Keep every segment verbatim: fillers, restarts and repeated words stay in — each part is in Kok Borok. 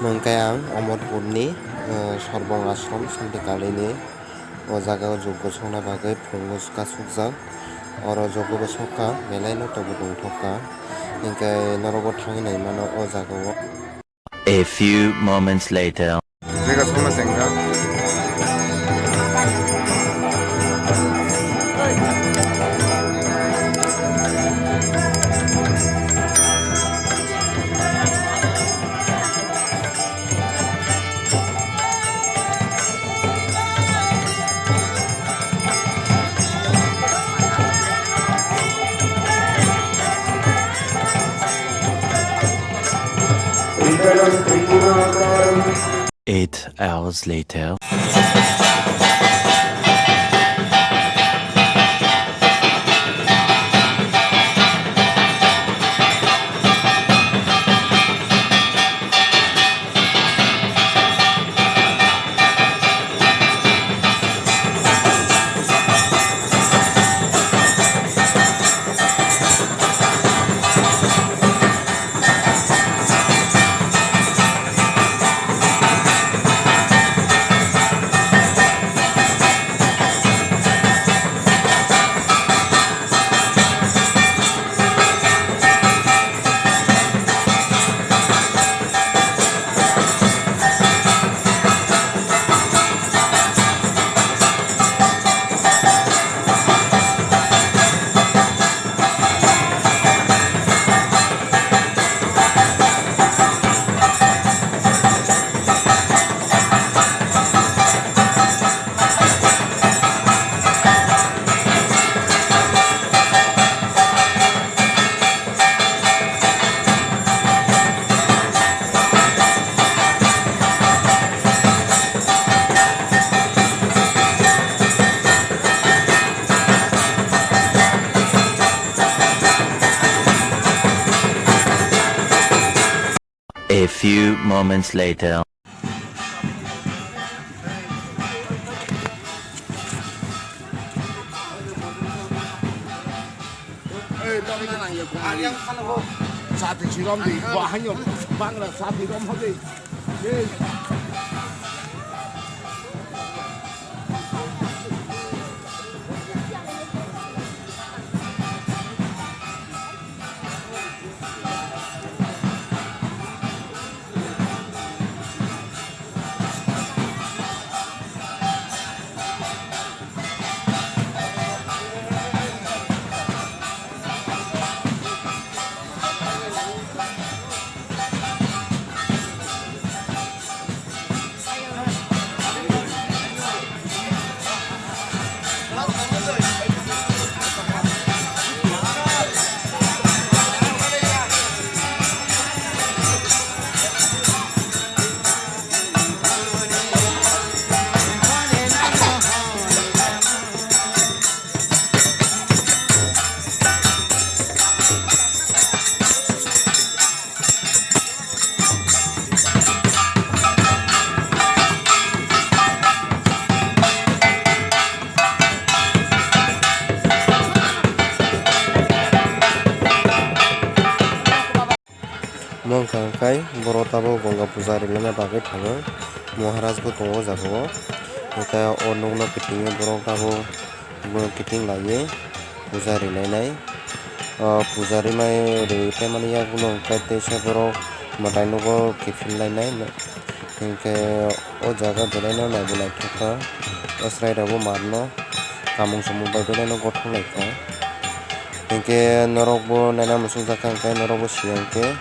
Hwnkhe ang Omorpurni, eh, Sorbong Ashram Santi Kalini o jaga o jogbo songna bagwi phungo kasukjak. Oro jogbo sokha, belai no tobo tongthokha. Hinkhe norokbo thangwi naimano o jaga o. A few moments later. Jaga songna chengkha. Eight hours later. A few moments later. Sati sirom di, wah, hanya bangla sati rom hodi. Mongkha khai borok tabuk Ganga puja rinani bagwi thango. Maharaj bo tongo o jaga o. Hwnkhe o nukno kitingwi borok tabuk kiting laiwi puja rinai nai. O puja rimai ri paimani yagulo hwnkhe teisa borok mwtai nogo kiphil lainai. Hinkhe o jaga belai no naiwi naithok kha. O chwrai rok bo mat no kamung samung bai belai no gothok lai kha. Hinkhe norok bo naina muchungjak kha, hinkhe norok bo siya hinkhe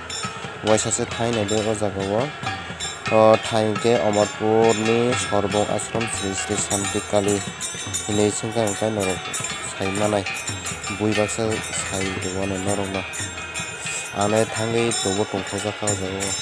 waisa se thai nai de o jaga o. O thai hinkhe Amarpur ni Sorbong Ashram Sri Sri Santi Kali hinwi swngkha, hinkhe norok sai manai. Bui baksa sai rwmani norok no. Ang nai thangwi tobo tongthokjak kha o jaga o.